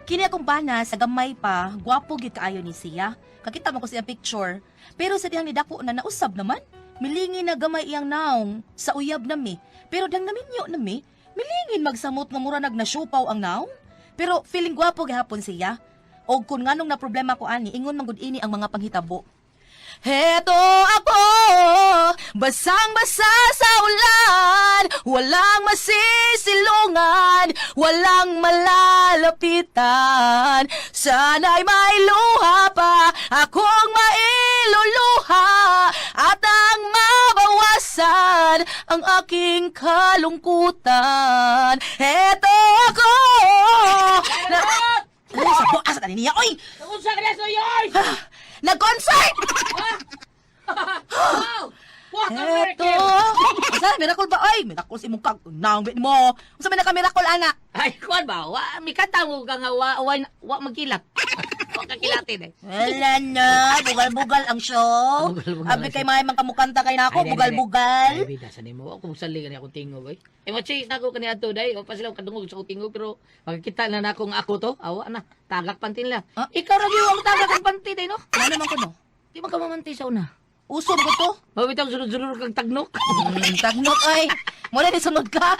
Kini akong bana sa gamay pa, gwapo gyud kaayo ni siya. Kakita mo ko siyang picture. Pero sa dihang nidako na nausab naman. Milingin na gamay iyang naong sa uyab nami. Pero dihang naminyo nami, milingin magsamot nga mura nag nasyupaw ang naong. Pero feeling gwapo gihapon siya. Og kun nganong na problema ko ani, ingon man gud ini ang mga panghitabo. Heto ako, basang-basa sa ulan, walang masisilungan, walang malalapitan. Sana'y may luha pa, akong mailuluha, at ang mabawasan ang aking kalungkutan. Heto ako! Na, ay, sa bukas na niya, oy! Unsa ka na soyoy? Nag-concert! Wow! What a Eto! miracle! Asa, miracle ba? Ay, miracle sa imong kag... Naong mo. Unsa may naka-miracle, ana? Ay, kuan ba? Wa mikanta mo ka nga wa wa, wa magkilat. Wa ka kilatin eh. Wala na. Bugal-bugal ang show. Bugal-bugal Abi ang kay show. may mga kamukanta kay nako, Ay, day, bugal-bugal. Ay, bida sa nimo. Ako sali kani akong tingog oy. Eh mo chase nako kani adto day. O pa sila kadungog sa akong tingog pero makikita na nako nga ako to. Awa na. Tagak pantin la. Ah? Ikaw ra gyud ang tagak ang panty day no. Ano naman ko no? Di man ka mamantay sa una. Uso ko to. Mabitaw sunod-sunod kang tagnok. Tagnok ay. Muna ni sunod ka.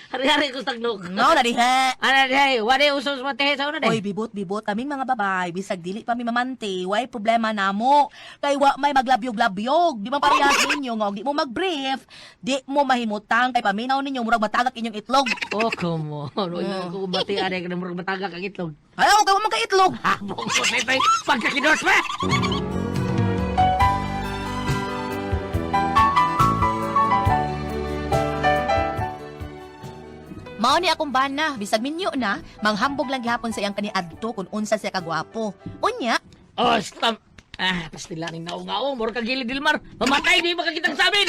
Hari-hari ko sa tagnok. No, na diha. Ana day, wala uso sa matehe sa una Oy, day. bibot, bibot, kaming mga babae, bisag dili pa mi mamante, way problema namo. Kay wa may maglabyog-labyog. Di man parehas ninyo nga og di mo mag-brief, di mo mahimutang kay paminaw ninyo murag matagak inyong itlog. Oh, come on. Uy, ko bati ani ka murag matagak ang itlog. Ayaw, kay wa man kay itlog. Habong ko tay pagkakinos pa. Mao ni akong bana, bisag minyo na, manghambog lang gihapon sa iyang kaniadto kung unsa siya kagwapo. Unya, Oh, stop. Ah, pastila ning naungaong, mura ka gilid Dilmar. Mamatay di makakitang samin.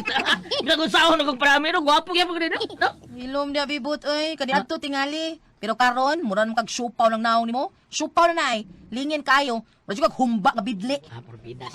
Ginagusaon akong parami no, gwapo gyud pag no. No. hilom dia bibot oy, kaniadto tingali. Pero karon, mura man kag siupaw ng naong nimo. Siupaw na nay. Lingin kayo. Mura jud kag humba nga bidli. Ah, porbida.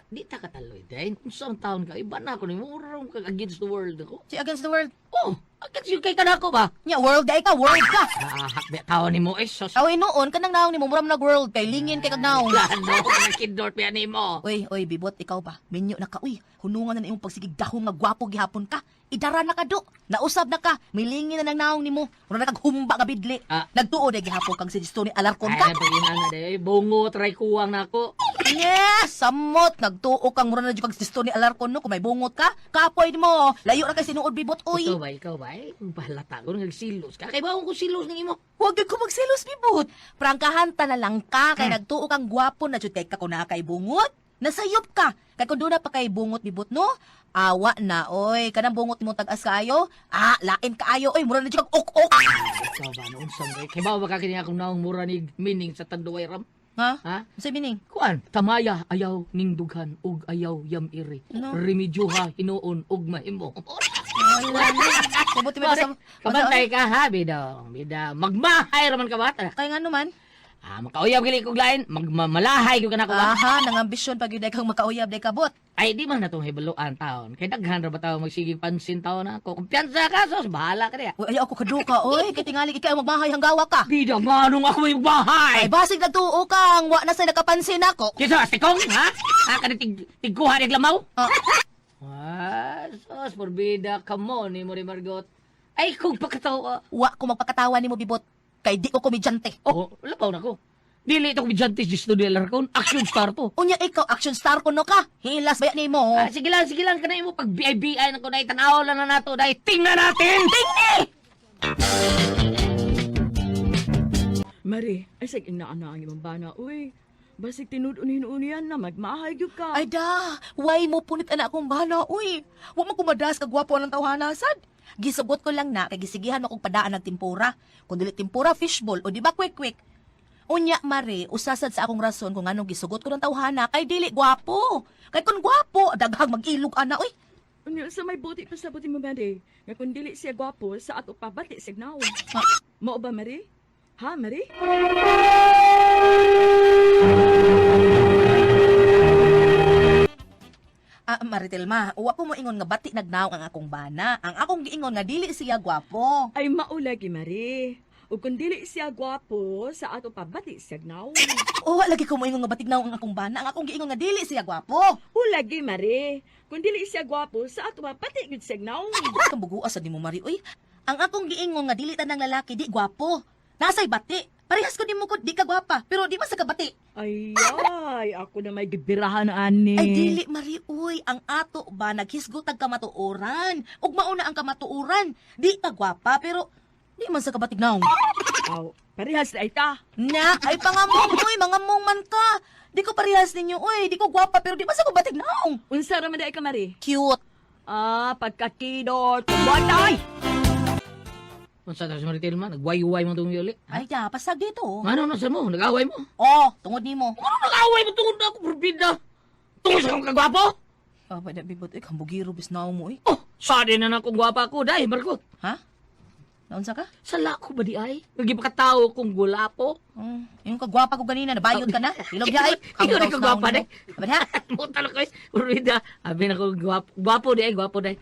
Di ta kataloy day. Unsa ang taon ka? Iba na ako nimo, mura kag against the world ako. Si against the world. Oh, against you kay kanako ba? Nya world ay ka, world ka. Ah, hakbe taon nimo eh sos. Away noon kanang naong nimo mura man nag world kay lingin kay kag naong. Plano ka kidort pa nimo. Uy, uy, bibot, ikaw ba? Minyo na ka, uy. Hunungan na na imong pagsigig dahom nga gwapo gihapon ka. Idara na ka do. Nausab na ka. Milingin na ng naong nimo. Mura na kag humba nga bidli. Ah. Nagtuo na gihapon kang si Tony Alarcon ka. Ay, pag na day. Bongo try kuwang nako. Yes, samot. Nagtuo kang mura na jud kag si Tony Alarcon no. Kung may bungot ka, kapoy mo. Layo ra kay sinuod bibot, uy. Ikaw ba, ikaw ba? Eh, bahalata ko, nagsilos ka. Kay bawang ko silos ng imo. Huwag gyud ko magselos, bibot. Prangkahan ta na lang ka kay nagtuo kang gwapo na jud kay ka kung naa kay bungot. Nasayop ka. Kay kung doon na pa kay bungot bibot no, awa na oy. Kanang bungot mo tag-as kaayo. Ah, lain kaayo oy, mura na jud kag ok-ok. Ikaw ba, noon sa mga. Kay bawa ba ka kini akong naong mura ni meaning sa Tanduay Ram? Ha? Ha? Unsa meaning? Kuan, tamaya ayaw ning dughan ug ayaw yam iri. No. Remedyoha hinuon ug mahimo. Wala na. Mabuti may Pare, basa. kabantay ka ha, bida. Bida, magmahay raman ka ba? Tara. Kay nga naman. Ah, makauyab gali kog lain, magmamalahay gyud ka nako ba? Aha, nangambisyon pag yun kang makauyab day kabot. Ay, di man natong hibaluan taon. Kay daghan ra ba tawo magsigig pansin taon ako. Kumpiyansa ka, sos, bahala ka diya. Uy, ayaw ako kaduka, oy. Kay tingali ikaw ang magmahay hanggawa ka. Bida nga nung ako may Ay, bahay. basig nagtuo kang wa na say nakapansin ako. Kisa, astikong, ha? Ha, kani tig, tigkuha ni lamaw? Ah. Ah, sos, porbida ka mo ni mo ni Margot. Ay, kung pagkatawa. Wa ko magpakatawa nimo bibot. Kay di ko komedyante. Oh, labaw na ko. Dili ito komedyante si Studio Alarcon. Action star to. Unya ikaw action star kuno ka. Hilas baya nimo. Ah, sige lang, kanay mo pag BIBI na ko na tanaw lang na nato, dahil tingnan natin! Tingni! Mari, ay sig inaana ang imong bana, uy. Basig tinud-unin yan na magmahay gyud ka. Ay da, why mo punit ana akong bana, uy. Wa man kumadas kag gwapo ang tawhana sad. Gisugot ko lang na kay gisigihan mo kog padaan ng timpura. Kung dili timpura fishball o di ba quick quick. Unya mare, usasad sa akong rason kung anong gisugot ko ng tawhana kay dili gwapo. Kay kun gwapo, daghang mag-ilog ana, uy. Unya sa may buti pa sa buti mo, Mari. Nga kung dili siya gwapo, sa ato pa bati sig naon. Ah. Mao ba, Mari? Ha, Mari? Maritelma, wa ko mo ingon nga bati nagnaong ang akong bana. Ang akong giingon nga dili siya gwapo. Ay maulagi, Mari. Ug kung dili siya gwapo, sa ato pabati siya naong. Oh, lagi ko mo ingon nga batig naong ang akong bana. Ang akong giingon nga dili siya gwapo. Ulagi, Mari. Kung dili siya gwapo, sa ato pabati gyud siya naong. Kang buguas sa di mo, Mari. Uy, ang akong giingon nga dili tanang lalaki di gwapo. Nasay bati. Parehas ko nimo ko di ka gwapa, pero di man sa kabati. Ay, ay, ako na may gibirahan ani. Ay dili, Mari, uy, ang ato ba naghisgot ang kamatuoran. Ug mauna ang kamatuoran. Di ka gwapa, pero di man sa kabatig naong. Aw, parehas na ita. Na, ay pangamong, uy, mangamong man ka. Di ko parehas ninyo, uy, di ko gwapa pero di man sa kabatig naong. Unsa ra man di ka, Mari? Cute. Ah, pagkakidot. Batay! Unsa ta si Maritel man? Nagwayway mo tong yuli. Ay, ya, pasag dito. Ano na sa mo? Nag-away mo? Oh, tungod nimo. Ano nag-away mo tungod na ako, Purbida? Tungod sa akong kagwapo? Ah, pa bibot, uy, kambugiro bis naong mo, uy. Oh, sali na na akong gwapa ko, dahil, Margot. Ha? Naunsa ka? Sala ko ba di ay? Nagipakatao kong gulapo. Yung kagwapa ko ganina, nabayod ka na. Ilog niya ay. Ikaw rin kagwapa na. Aba na. Mo talaga eh. Purbida. Abi na ko gwapo, gwapo di ay, gwapo di ay.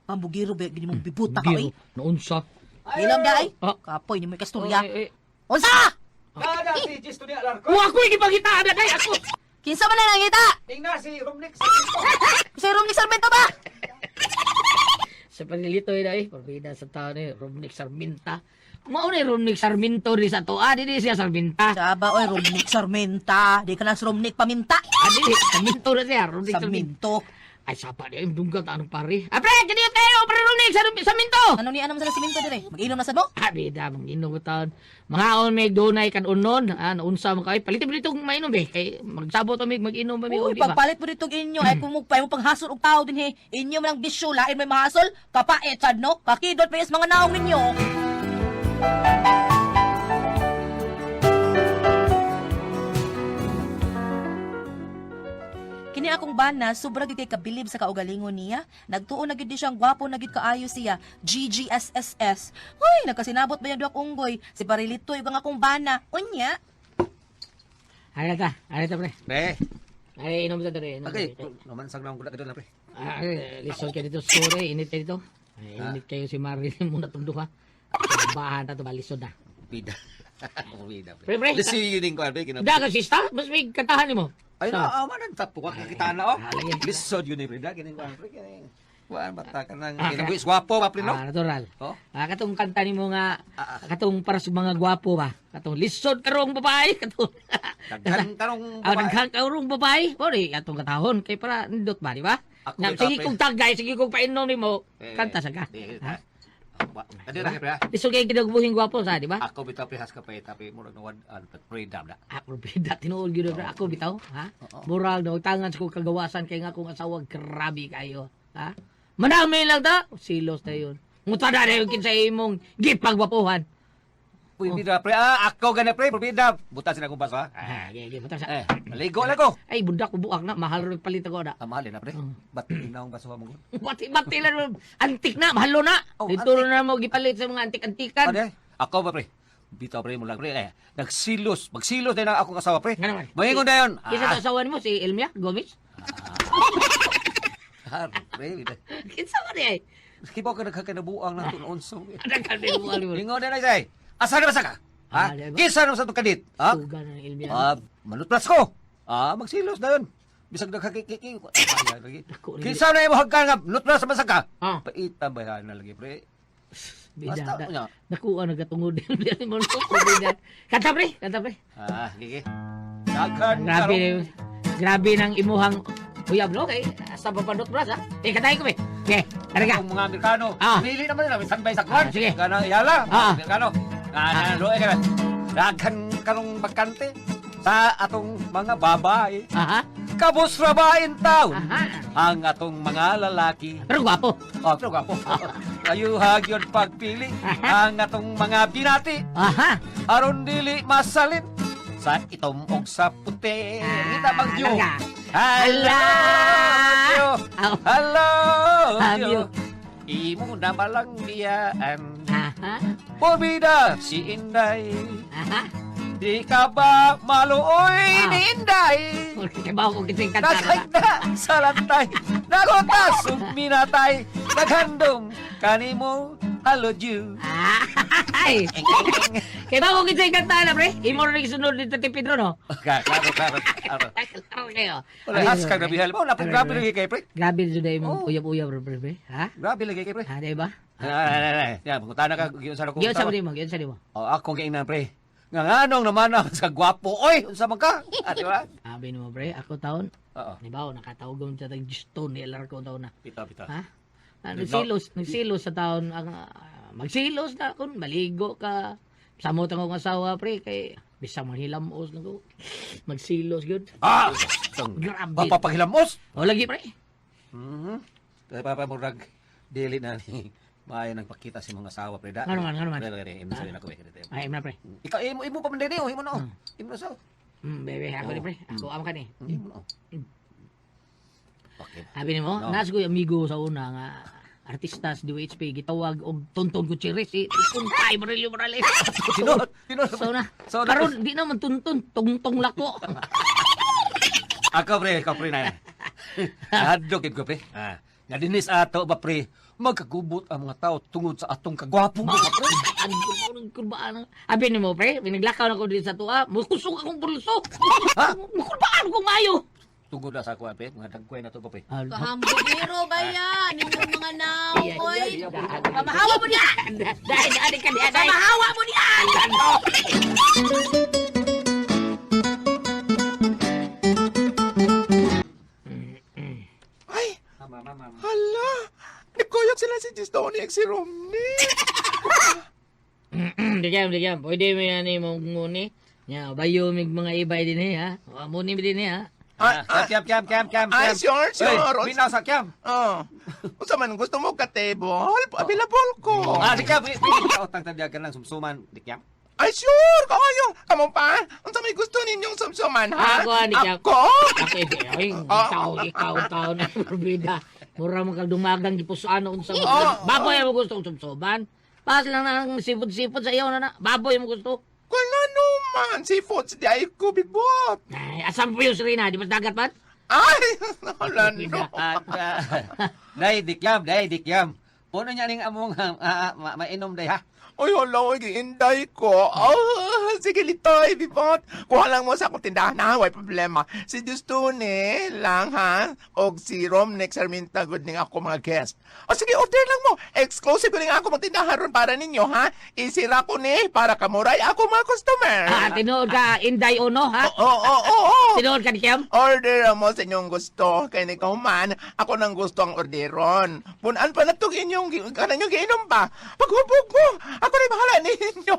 Pambugiro ba, gini mong bibuta ka, oy. Naunsa. Ilog niya ay. Ah. Kapoy, ni mo ikasturya. Ay, ay. Unsa! Nada si Gisto ni Alarcon. Wa ko igipangitaan na day ako. Kinsa man na nangita? Tingna si Romnick Sarmiento. Si Romnick Sarmento ba? Sa panilito eh day, Purbida sa tao ni Romnick Sarminta. Mao ni Romnick Sarminto ri sa toa, di siya Sarminta. Saba, oy, Romnick Sarmenta. Di ka na si Romnick Paminta. Ah, di, Sarminto na siya, Romnick Sarminto. Sarminto. Ay, sapa di, ay, dunggal ta anong pare. Ah, pre, kaniyo tayo, pre Romnick, Sarminto. Ano ni anong sa simento dire? Mag-inom na sad mo? Ah, bida, manginom ko taon. Mga on, may dunay kan unon. Ah, naunsa mo kayo. Palitin mo ditong mainom eh. Kay magsabot kami, mag-inom pa mi. Uy, di ba? pagpalit mo ditong inyo, ay kumugpay mo panghasol og tao din he. Inyo man ang bisyo, lain may mahasol. Kapait sad no? Kakidot pa mga naong ninyo. Kini akong bana, sobra gyud kay kabilib sa kaugalingon niya. Nagtuo na gyud ni siyang gwapo na gyud kaayo siya. GGSSS. Hoy, nagkasinabot ba yung duwak unggoy? Si Barilitoy ug ang akong bana. Unya. Ay, ta, ay ta, pre. Pre, Ay, inom sa dere. Inom okay, sa dere. naman sang naong kuda na pre. Ah, ay, lisod kayo dito. Sorry, init kayo dito. Ay, init kayo si Marilyn muna itong duha. Bahan na ito, ba, lisod na. Bida. Bida Pre, pre. Lisi yun din ko pre kina. Da ka sista, mas may kantahan nimo. Ay na, ama nang tapo ka kita na oh. Ah, lagi. Lisod yun eh pre, da kining kuan pre kining. Kuan bata ka nang Ah, kinabuhi gwapo pa pre no. Ah, natural. Oh. Ah, katong kanta nimo nga Ah, ah. katong para sa mga gwapo ba. Katong lisod karong babae katong. Daghan karong Ah, daghan karong babae. Ori atong katahon kay para nindot ba, di ba? Ako Na, may sige kape. kong tagay, sige kong painom nimo. Eh, Kanta sa ka. di, Ha? Adi ra pre. ah. Lisod kay kinagbuhing gwapo sa, di ba? Ako bitaw pre has ka pa tapi murag nawad an pre dam na. Ako bida tinuod gyud na ako bitaw, ha? Murag na tangan sa kong kagawasan kay nga akong asawa grabe kayo, ha? Manami lang ta, silos na yun. Mutada na yung kinsa imong gipagwapuhan. Uy, bida pre. Ah, ako gana pre, bida. Buta sila kong baso ha. Ah, ge ge mutar sa. Eh, maligo lang ko. Ay, bundak ko buak na, mahal rin palit ako na. Ah, mahal na pre. Ba't hindi na akong baso mo? Bati bati lang antik na, mahalo na. Oh, Dito na mo gipalit sa mga antik-antikan. Ano? Ako ba pre? Bitaw pre mo lang pre. Eh, nagsilos. Magsilos din ang akong asawa pre. Nga naman. Maingon na yun. Isa sa asawa nimo si Elmia Gomez. Ah, pre. bitaw. Kinsa man ay? Kibaw ka nagkakanabuang na ito noon. So, Nagkalbi mo alim. Ingon na say. Asa na ba sa ka? Ha? Ah, di ba? Kinsa na sa itong kadit? Ha? Suga na ng Elmia. Ah, manutlas ko. Ah, magsilos na yun. Bisag nagkakikiki. Ah, lagi. Ako, Kinsa na imo hagkan nga nutlas sa ka? Ah. Paita ba na lagi pre? Bida, Basta, da, unya. nakuha nagatungod din mo no, bida. Kanta pre, kanta pre. Ah, gigi. Daghan Grabe, karong- grabe ng imuhang uyab no kay asa pa pandot bras ha. Eh katay ko be. Okay, tara ka. Ang mga Amerikano. Ah. Pili naman nila, bisan ba sa kwan? Ah, sige. Ganang yala, Ah. Amerikano. Ah, na eh kana. Daghan karong bakante sa atong mga babae. Aha. Kabos ra ba in town? Aha. Ang atong mga lalaki. Pero gwapo. Oh, pero gwapo. Ayuhag yun pagpili ang atong mga binati. Aha. Aron dili masalin sa itom og sa puti. Kita bagyo. Talaga. Hello, Aw. Hello, Love you. Imo na malang biyaan. Aha. Pumida si Inday. Aha. Di ka ba maluoy ni Inday? Kaya ko kinsay kanta na. Nagkagda sa lantay, nagotas ug minatay, naghandom kanimo halodyo. Ay! Kaya ba ko kinsay kanta na, pre? Imo rin sunod dito ti Pedro, no? Klaro, klaro, klaro. Klaro kayo. Wala, has ka grabe hal mo. Napag grabe lagi kay pre. Grabe jud ay mong Oh. uyab-uyab, pre, pre. Ha? Grabe lagi kay pre. Ha, di ba? Ay, ay, ay. Mangutana ka, giyon sa ako. Giyon sa mo, giyon sa mo. Oh, akong giingnan pre. Nga nganong naman ang sa gwapo. Oy, unsa man ka? Ah, di ba? Sabi mo, pre, ako taon. Oo. Di ba, oh, nakatawag mo sa tag Stone ni Alarcon taon na. Pita, pita. Ha? Ah, nagsilos, nagsilos sa taon ang magsilos na kun maligo ka. Samot ang akong asawa pre kay bisang manghilamos lang ko. Magsilos gyud. Ah! Grabe. Papapaghilamos. O lagi pre. Mhm. Kaya papa murag dili na ni maayo nagpakita sa mga asawa pre da. Ngano man, ngano man. Pre, pre, imo sa ako eh. Ay na pre. Ikaw imo imo pa man dili oh, imo na. oh. Imo na sa. Bebe ako ni pre. Ako am ka ni. Imo na. oh. Okay. Sabi nimo, No. nas ko yung amigo sa una nga artista sa DWHP gitawag og Tonton Gutierrez si Kuntay Marilio Morales. Sino? Sino? So na. So na. Karon di naman tuntun, tungtong lako. Ako pre, ikaw pre na. Nahadlok gid ko pre. Ah. Nga dinis ato ba pre, magkagubot ang mga tao tungod sa atong kagwapo ba pre. Ang kurbaan. Abi nimo pre, pinaglakaw na ko dito sa tuwa, mukusog akong bulso. Ha? Mukurbaan ko maayo. Tungod na sa ako pre, mga dagkway na to ba pre. Kahambugiro ba yan? Inyong mga naong, oy. Pamahawa mo niya! Dahil dahil ka diha dahil. Pamahawa mo niya! Ay, hala! Nagkuyog sila si Gistoni at si Romney. Digam digam, pwede mo yan imong muni. Nya bayo mig mga ibay din eh ha. Wa muni din eh ha. Ay, Ah, Kyam, kyam, kyam, kyam, Ay, kyam. sure, sure. Uy, minaw sa kyam. Oh. Unsa man gusto mo ka table? Available ko. Ah, di kyam. Pwede ka utang tabiagan lang sumsuman, di kyam. Ay, sure! Kayo! Kamo pa? Unsa may gusto ninyong sumsuman, ha? Ako, ah, di ka- Ako? Ako eh, ay, ikaw, ikaw, tao na morbida. Mura mo kag dumagang gipusuan unsa mo. Baboy mo gusto og sumsuman. Pas lang na ang sipod-sipod sa iyo na na. Baboy mo gusto. Wala naman. Seafoods di ay ko bibot. Ay, asam po yung Serena, di ba dagat man? Ay, wala no. Ah, ah, Day, di kyam, day, di kyam. Puno niya ning among mainom day ha. Uy, hala, uy, giinday ko. Oh, sige, litoy, bibot. Kuha lang mo sa akong tindahan, ha? Way problema. Si Justune lang, ha? Og si Romnex Sarmienta, good ning ako mga guest. O sige, order lang mo. Exclusive ko ning ako mga tindahan ron para ninyo, ha? Isira ko ni para kamuray ako mga customer. Ah, tinuod ka, Inday Ono, ha? Oo, oo, oo, oo. Tinuod ka ni Kiam? Order mo sa inyong gusto. Kaya ni man, ako nang gusto ang orderon. Punan pa na itong inyong, kanan yung giinom ba? Paghubog mo, ako na bahala ninyo.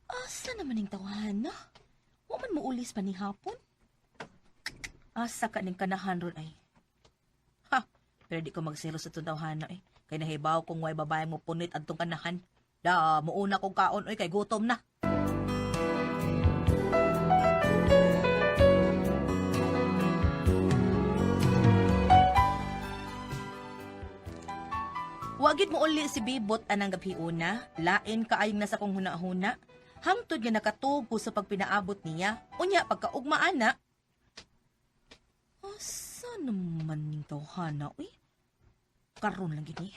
Asa naman ning tawahan na? Wa man muulis pa ni hapon. Asa ka ning kanahan ron ay. Ha, pero di ko magselos sa itong tawhana eh. Kay nahibaw kung way babae mo punit adtong kanahan. Da, muuna kong kaon oy kay gutom na. Wagid mo uli si Bibot anang gabhiuna, lain kaayong nasa kong huna-huna. Hangtod nga nakatuog ko sa pagpinaabot niya, unya pagkaugma ana. Asa naman ning tawhana, uy? Karon lang gini.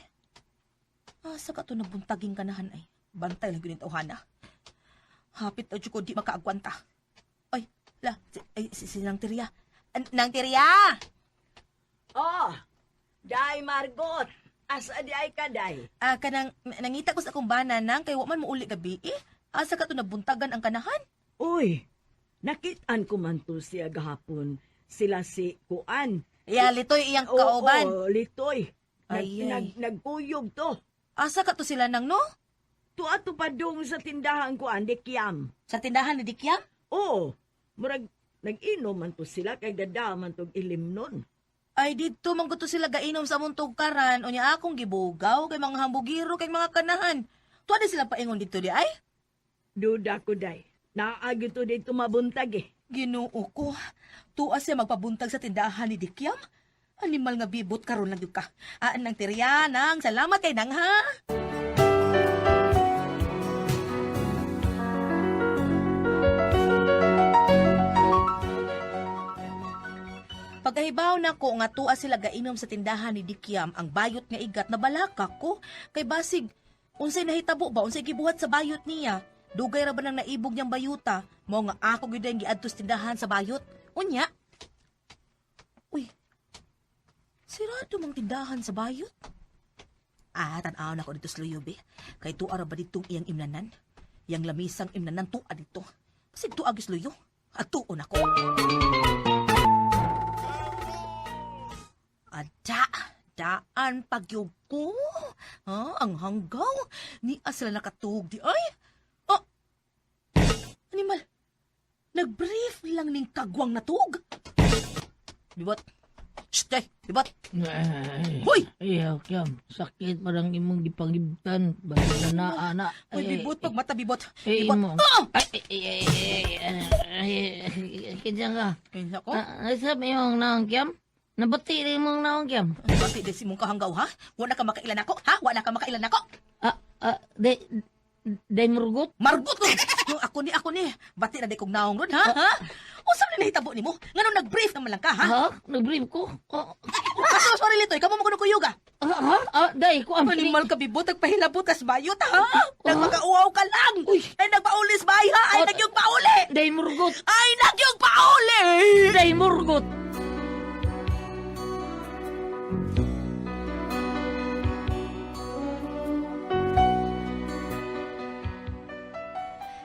Asa ka to nabuntaging kanahan ay? Bantay lang gini tawhana. Hapit na jud ko di makaagwanta. Ay, la, si, ay, si Nang Tiria. Nang Tiria! Oh, Day Margot. Asa di ay ka, Day? Ah, kanang nangita ko sa akong bana nang kay wa man mo uli gabi eh. Asa ka to nabuntagan ang kanahan? Uy, nakitaan ko man to siya gahapon. Sila si Kuan. Ya, litoy iyang kauban. Oo, litoy. Nag, Ay, ay. nagkuyog to. Asa ka to sila nang no? Tuwa to pa dong sa tindahan Kuan, di Kiam. Sa tindahan ni Dikyam? Oo, murag nag-inom man to sila kay dada man tog ilim nun. Ay didto man to sila gainom sa among tugkaran unya akong gibugaw kay mga hambugiro kay mga kanahan. Tuwa na sila paingon didto di ay. Duda ko, Day. Naagi to dito mabuntag eh. Ginoo ko. Tuwa siya magpabuntag sa tindahan ni Dikyam. Animal nga bibot karon lang gyud ka. Aan nang tirya nang salamat kay nang ha. Pagkahibaw na ko nga tuwa sila gainom sa tindahan ni Dikyam ang bayot nga igat na balaka ko kay basig unsay nahitabo ba unsay gibuhat sa bayot niya. Dugay ra ba nang naibog niyang bayuta? Mao nga ako gyud ang giadto sa tindahan sa bayot. Unya. Uy. Sirado mang tindahan sa bayot. Ah, tan-aw na ko dito sa luyob eh. Kay tuwa ra ba ditong iyang imnanan? Yang lamisang imnanan tuwa dito. Basig tuwa gyud sa luyo. At tuon ako. Ada, daan pagyog ko. Ha, ang hanggaw. Ni sila nakatug di ay. Oh, animal. Nag-brief lang ning kagwang natug. Bibot. Shh, day, bibot. Ay, Hoy! Ayaw, Kyam. Sakit parang imong gipangibtan. Basta na, ana. Hoy, bibot, pag mata, bibot. Eh, Bibot. imo. Ah! Ay, ay, ay, ay, ay, ay, ay, kinsa ka? Kinsa ko? Ah, ay, sa imong naong, Kyam? Nabati rin imong naong, Kyam? Bati di si mong kahanggaw, ha? Wala ka makailan ako, ha? Wala ka makailan ako. Ah, ah, day, day murgot? Margot ko! Yung ako ni. Bati na di kong naong ron, ha? Ha? Unsa man nahitabo nimo? Nganong nag-brief naman lang ka, ha? Ha? Nag-brief ko? Ah, Aso, sorry, Litoy. Kamo mo kuno kuyuga. ah, ha? Ah, day, ko ang Animal ka, bibot. Nagpahilabot kas bayot, ha? Nagmakauaw ka lang. Uy. Ay, nagpaulis bay, ha? Ay, Oh. nagyong pauli! Day murgot! Ay, nagyong pauli! Day murgot!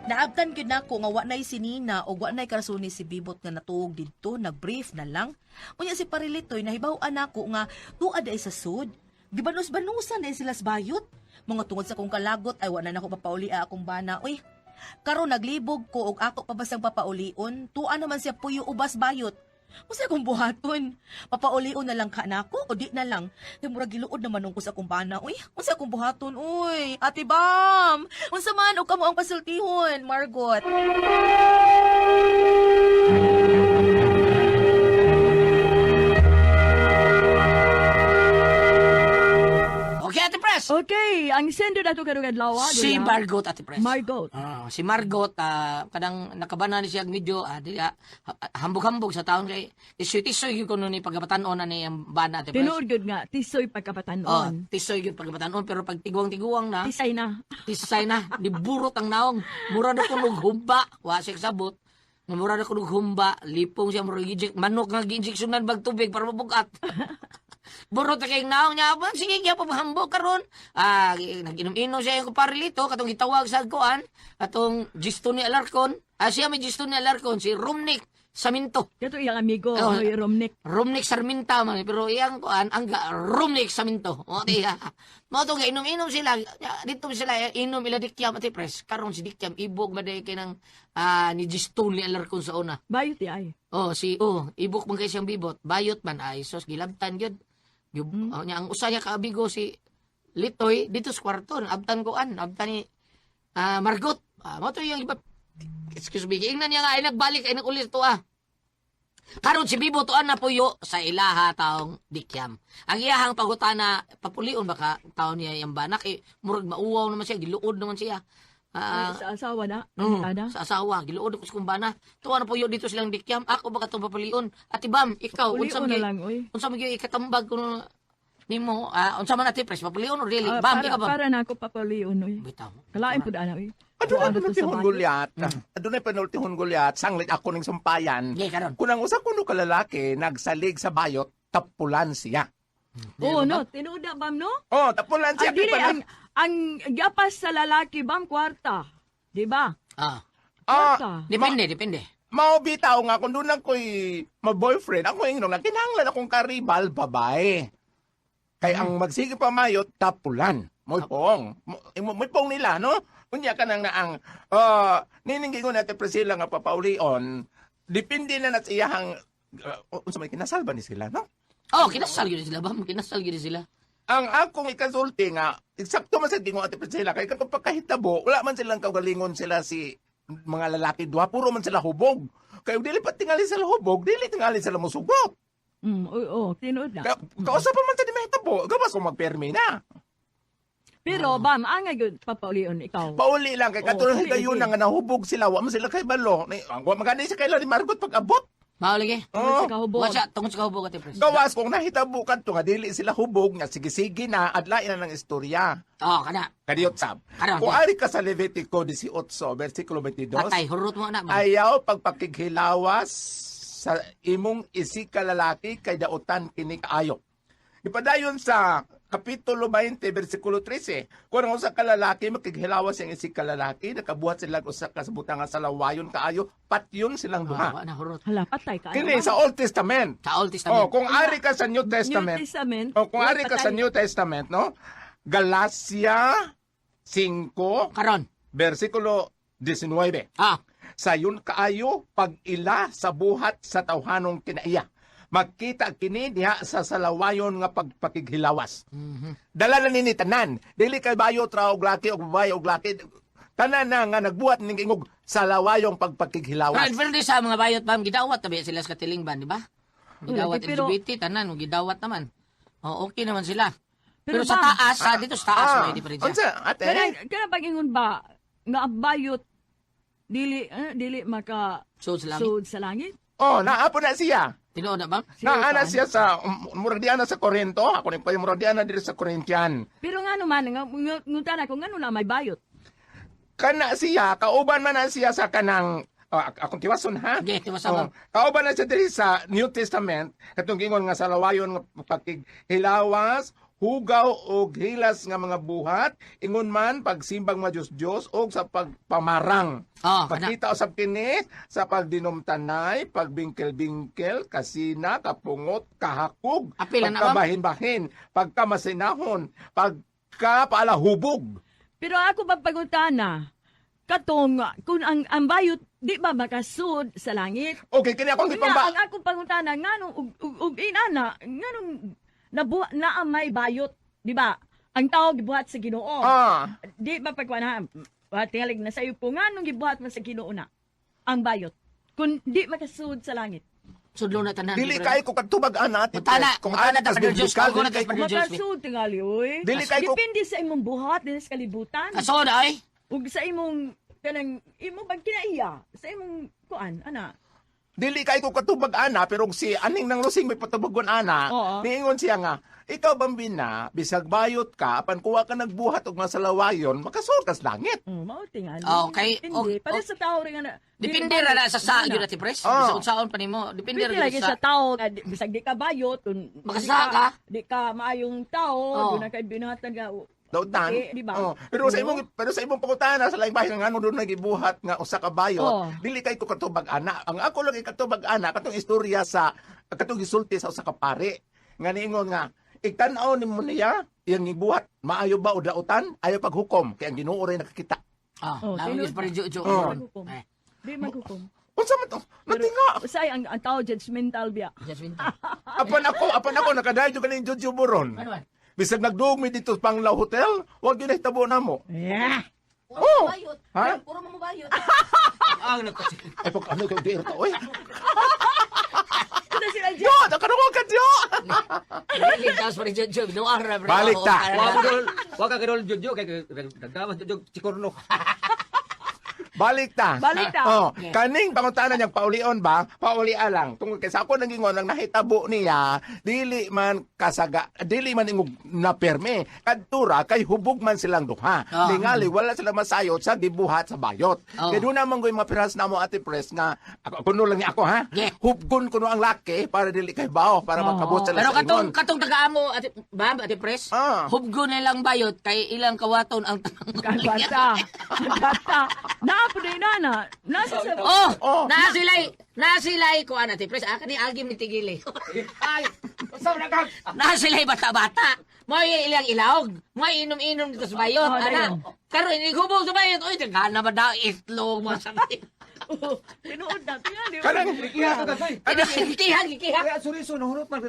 Naabtan gyud nako nga wa nay si Nina o wa nay karasuni si Bibot nga natuog didto, nagbrief na lang. Unya si Parilitoy nahibaw-an nako nga tuad ay sa sud. Gibanos-banusan ay sila sa bayot. Mga tungod sa kong kalagot ay wa na nako papauli akong bana. Uy, karon naglibog ko og ako pa basang papaulion, tuwa naman siya puyo ubas bayot. Usa akong buhaton. Papaulion na lang ka nako o di na lang. Kay murag giluod naman ko sa akong bana. Uy, unsa akong buhaton? Uy, Ate Bam. Unsa man og kamo ang pasultihon, Margot? Okay, Ate Pres! Okay, ang sender nato karong adlaw. Si Margot, Ate Pres. Margot. Ah, si Margot, kanang nakabana ni siya og medyo di, hambog-hambog sa taon kay tisoy-tisoy gyud kuno ni pagkabatan-on na ni ang bana, Ate Pres. Tinuod gyud nga tisoy Oh, pagkabatan-on. tisoy gyud pagkabatan-on pero pag tiguang-tiguang na, Tisay na. tisay na, niburot ang naong. Mura na kunog humba, wa siya kasabot. Nga mura na kunog humba, lipong siya mura gi-inject, manok nga gi-injectionan bag tubig para mabugat. Burot na kayong naong niya, "Ba, sige kaya pabahambog karon." Ah, nag-inom-inom siya yung kuparilito, katong gitawag sa kuan, atong Gisto ni Alarcon. Ah, siya may Gisto ni Alarcon, si Romnick Saminto. Kato iyang amigo, Oh. Hoy Romnick. Romnick Sarminta man, pero iyang kuan ang Romnick Saminto. O di ha. Mao to inom-inom sila, dito sila inom ila Dikyam ati pres. Karon si Dikyam ibog maday kay nang ni Gisto ni Alarcon sa una. Bayot di ay. Oh, si oh, ibok man kay siyang bibot. Bayot man ay sos gilabtan gyud. Gyud oh, nya ang usa niya kaabigo si Litoy dito sa kwarto, abtan ko an, abtan ni Margot. Ah, mao to yung iba. Excuse me, giingnan niya nga ay nagbalik ay nagulis to ah. Karon si Bibo tuan na puyo sa ilaha taong dikyam. Ang iyahang pagutana papulion baka taon niya iyang banak eh, murag mauwaw naman siya, giluod naman siya. Ah, Ay, sa asawa na. Ana. sa asawa, giluod ko sa kumbana. Tuwa na puyo dito silang dikyam. Ako baka itong papulion. Ate Bam, ikaw, unsa Ulion na man lang, oy. unsa man gyud ikatambag kuno nimo, unsa man ate pres papulion or really? Ah, Bam, para, ikaw bam. para na ako papulion, oy. Bitaw. Kalain pud ana, oy. Adunay Tuwa na to sa panultihon bayot. gulyat. Adunay panultihon gulyat. Sanglit ako ning sumpayan. Gay karon. Kung ang usa kuno ka lalaki nagsalig sa bayot, tapulan siya. Oo, no. Tinuod na, bam, no? Oh, tapulan siya. Ay, dili, Kay ang, ang gapas sa lalaki, bam, kwarta. Di ba? Ah, Ah, Kwarta. depende, depende. mao bitaw nga kung doon ako'y ma-boyfriend, ako ingnon nga kinahanglan akong karibal babae. Kay ang magsige pa mayot tapulan. Mo'y pong. Mo'y pong nila, no? Unya ka nang naang, nining gingon natin Priscilla nga papaulion, depende na na sa iyahang, unsa may kinasal ba ni sila, no? Oh, kinasal gyud sila bam, kinasal gyud sila. Ang akong ikasulti nga, eksakto man sa gingon Ate Priscilla, kay katong pagkahitabo, wala man silang kaugalingon sila si mga lalaki duha, puro man sila hubog. Kay dili pa tingali sila hubog, dili tingali sila mosugot. Oo, tinuod na. Kaya kausa pa man sa di mahitabo, gawas kung magpermi na. Pero bam, angay gyud papaulion ikaw. Pauli lang kay Oo, katulad uli, higayon uli. na nga nahubog sila, wa man sila kay balo. Ni ang wa magani sa kaila ni Margot pag abot. Mao lagi. Tungod Oo. sa kahubog. Wa siya tungod sa kahubog, Ate Pres. Gawas kung nahitabo kadto nga dili sila hubog nga sige-sige na adlain na ng istorya. Oh, kana. Kadiyot sab. Karon. Kung ari ka sa Levitico 18 versikulo 22, Patay, hurot mo na. Ma'am. ayaw pagpakighilawas sa imong isig ka lalaki kay dautan kini kaayo. Ipadayon sa Kapitulo 20, versikulo 13. Kung ang usa ka lalaki makighilawas ang isig ka lalaki, nakabuhat sila og usa ka sa butang nga sa lawayon kaayo, patyon silang Ah, duha. wa na hurot. Hala, patay ka. Kini sa Old Testament. Sa Old Testament. Oh, kung ari ka sa New Testament, New Testament. oh, kung wala ari ka sa patay. New Testament, no? Galacia 5, Karon. versikulo 19. Ah, Sayon kaayo pag-ila sa buhat sa tawhanong kinaiya. Magkita kini diha sa salawayon nga pagpakighilawas. Dala na nini tanan. Dili kay bayot ra og laki og babae og laki. Tanan na nga nagbuhat ning ingog salawayong Pero pagpakighilawas. in fairness sa mga bayot, ma'am, gidawat tabi sila sa katilingban, di ba? Gidawat Wala, pero- LGBT, tanan, gidawat naman. Oh, okay naman sila. Pero, Pero sa ba- taas, sa dito sa taas, may diferensya. Unsa ate? Kana pag-ingon ba nga ang bayot dili dili maka So, sa langit. sud sa langit? Oh, naapo na siya. Tinuod na, ma'am? Naana siya sa murag diana sa Corinto. Ako ni pa murag diana diri sa Corinthian. Pero nga naman nga ngutana ko ngano na may bayot. Kana siya kauban man na siya sa kanang oh, akong tiwason ha. Okay, tiwason, Oh, ma'am. kauban na siya diri sa New Testament katong giingon nga sa lawayon nga paghilawas, hugaw og hilas nga mga buhat, ingon man pagsimbang mga Diyos Diyos og sa pagpamarang. Oh, kana. Pagkita usab kini sa pagdinomtanay, pagbingkel-bingkel, kasina, kapungot, kahakog, Apil na na, ma'am. pagkabahin-bahin, pagkamasinahon, pagkapalahubog. Pero ako ba pangutana katong kung ang bayot di ba makasud sa langit? Okay, kini akong Nga, gipamba. ang akong pangutana nganong ug inana nganong nabuha na ang may bayot, di ba? Ang tao gibuhat sa Ginoo. Di ba pagkuan ha? Tingalig na sayo po nganong gibuhat man sa Ginoo na ang bayot. Kung di makasud sa langit. Sudlo na tanan. Dili kay ko katubag ana ate. Mutana, Pres. Kung mutana ana ta tas pa Diyos, biblical, ako na dili kay tas pa Diyos. Makasud tingali oy. Dili kay ko Depende sa imong buhat dinhi sa kalibutan. Kaso na, ay. Ug sa imong kanang imong pagkinaiya, sa imong kuan ana. Dili kay ko katubag ana pero si aning nang lusing may patubagon ana. Oo. Niingon siya nga, ikaw bambina, bisag bayot ka, apan kuwa ka nagbuhat og masalawayon, makasuot kas langit. Mao tingali. Okay. Depende. Oh, Para sa tao rin nga na. Depende ra na sa Ana. yun ati Pres. Ah. Bisag unsaon pa nimo. Depende Depende ra lagi gyud sa tao nga bisag di ka bayot kung di Makasaka ka. Di ka maayong tao, Oo. doon na kay binatan ka. Dautan. Eh, di ba? Oh, pero sa imong pangutana sa laing bahin nga ano doon nagibuhat nga usa ka bayot, Oo. dili kay ko katubag ana. Ang ako lang ikatubag ana katong istorya sa katong gisulti sa usa ka pare nga niingon nga igtan-aw nimo niya iyang gibuhat maayo ba o dautan ayo paghukom kay ang Ginoo ray nakakita. Ah, Oh, lami tinuod gyud pa rin Jojo. Oh. Maghukom. Eh, Di maghukom. Unsa man to? Natinga. Usay ang tao judgmental biya. judgmental. Apan ako nakadayo jud kaning Jojo Boron. Ano man? Bisag nagduog mi dito sa Panglao Hotel, wag gyud nahitabo namo. Yeah. Puro Oh! mo bayot. Ha? Puro mo bayot. Ang nagko. Ay pag ano kay di ta oy. Ito sila Yo, nakaruwa ka Diyo. Dili taas pa rin Jojo. Binuang ra. pre. Balik ta. Oo, Wa mo dol, wa ka kidol Jojo kay nagdawas Jojo si Corno. Balik ta. Balik ta. Oh, kaning pangutana niyang paulion ba? Paulia lang. Tungkol kay sa ako nagingon ang nahitabo niya, dili man kasaga, dili man ingog na perme. Kadtura kay hubog man silang duha. Ah. Tingali wala sila masayot sa gibuhat sa bayot. Oh. Kay doon naman ko yung mga piras na mo ate press nga ako kuno lang niya ako ha. Yeah. Hubgon kuno ang laki para dili kay bao para Oo. makabot sila Pero sa katong ingon. katong taga-amo ate Bam, ate Pres. Ah. Hubgo na lang bayot kay ilang kawaton ang Kagwata. Kagwata. Naapo na inana. Nasa sa... Oh, Oh. naa sila'y naa sila'y kuan ate Pres. Ah, kani agim ni Tigili. Ay, unsa man ka? Naa sila'y bata-bata. Mo'y ilang ilawg. Mo'y inom-inom dito sa bayot. Oh, Ana. dayon. Karon inigubog sa bayot. Oy, daghan na ba daw itlog mga sakit. Oh, tinuod na. Tingali. Kanang Iha ka kay. Kikiha, kikiha. Kaya suriso nahurot man.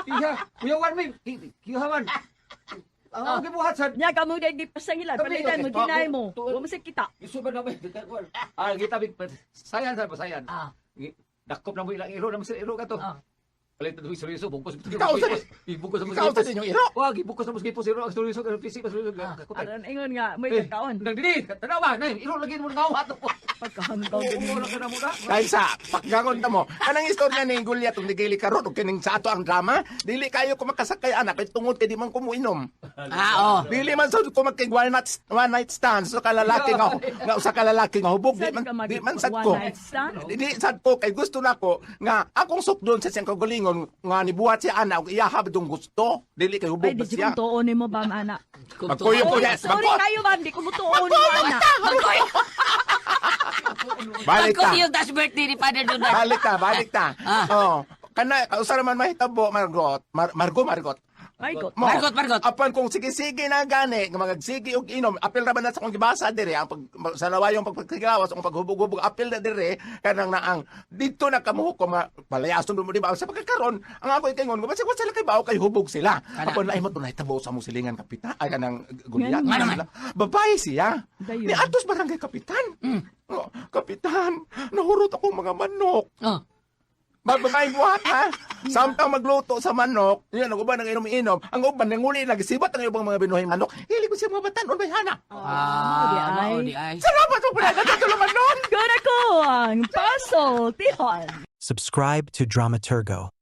Iha, kuyawan mi. Kiha man. Ang gibuhat sa Nya ka mo dahil di pasangilan. Kami, Palitan mo, okay. deny mo. Tuon. Wa mo sa kita. Isu ba naman? Ah, kita big sayan sa sayan. Ah. Dakop na mo ilang iro na mo sila iro ka to. Ah. Palit na mo seryoso bungkos. Ikaw sa- Ibungkos na mo Ikaw sa inyong iro. Wag ibungkos na mo gipos iro ang seryoso ang pisik pa seryoso. Aron ingon nga, may kakaon. Nang dili, tanawa na iro lagi mo ngawa to. Pagkahanggaw Oo, din. oo, lang ka na muna. Dahil sa pakgangon ta mo, kanang istorya ni Goliath ug ni Gili karon ug kining sa ato ang drama, dili kayo ko makasakay anak kay tungod kay di man ko muinom. Ah, oh. Dili man sad ko makig one night stand sa kalalaki nga nga usa ka lalaki nga hubog di Sad man ka mag di man sad one ko. night stand? Di sad ko kay gusto nako nga akong sukdon sa siyang kaugalingon nga nibuhat siya ana ug iyaha dong gusto. Dili kay hubog Ay, ba di siya. ko tuon nimo ba, ana? Magkuyo ko yes, Sorry magko. kayo, ma'am. Di ko mo tuon nimo, ana. Balik ta. Magkuyo tas birthday ni Father Dudan. Balik ta, balik ta. Ah. Oh, kana usa naman mahitabo Margot, Margot Margot. Ay, God. Mo. Margot, Margot. Apan kung sige-sige na gani, nga magagsige og inom, apil ra ba na sa akong gibasa dire ang pag sa lawayong pagpagsigawas ang paghubog-hubog apil na dire kanang naang dito na kamuhok ko mga palayason mo di ba sa pagkakaron ang ako ikingon ko basig wa sila kay bao kay hubog sila. Apan lahi mo tunay tabo sa mong silingan kapitan ay kanang Goliath. Nga naman. Babae siya. Dayon. Ni atos barangay kapitan. Oh, kapitan, nahurot akong mga manok. Oh. Babae buhat ha. Samtang magluto sa manok, yan ang uban ang inom-inom, ang uban nanguli nagsibat ang ubang mga binuhay manok. Hili ko siya mga batan on bayhana. Ah, di ay. mao di ay. Salamat mo pala natutulungan nun. Good ako ang Puzzle Tihon. Subscribe to Dramaturgo.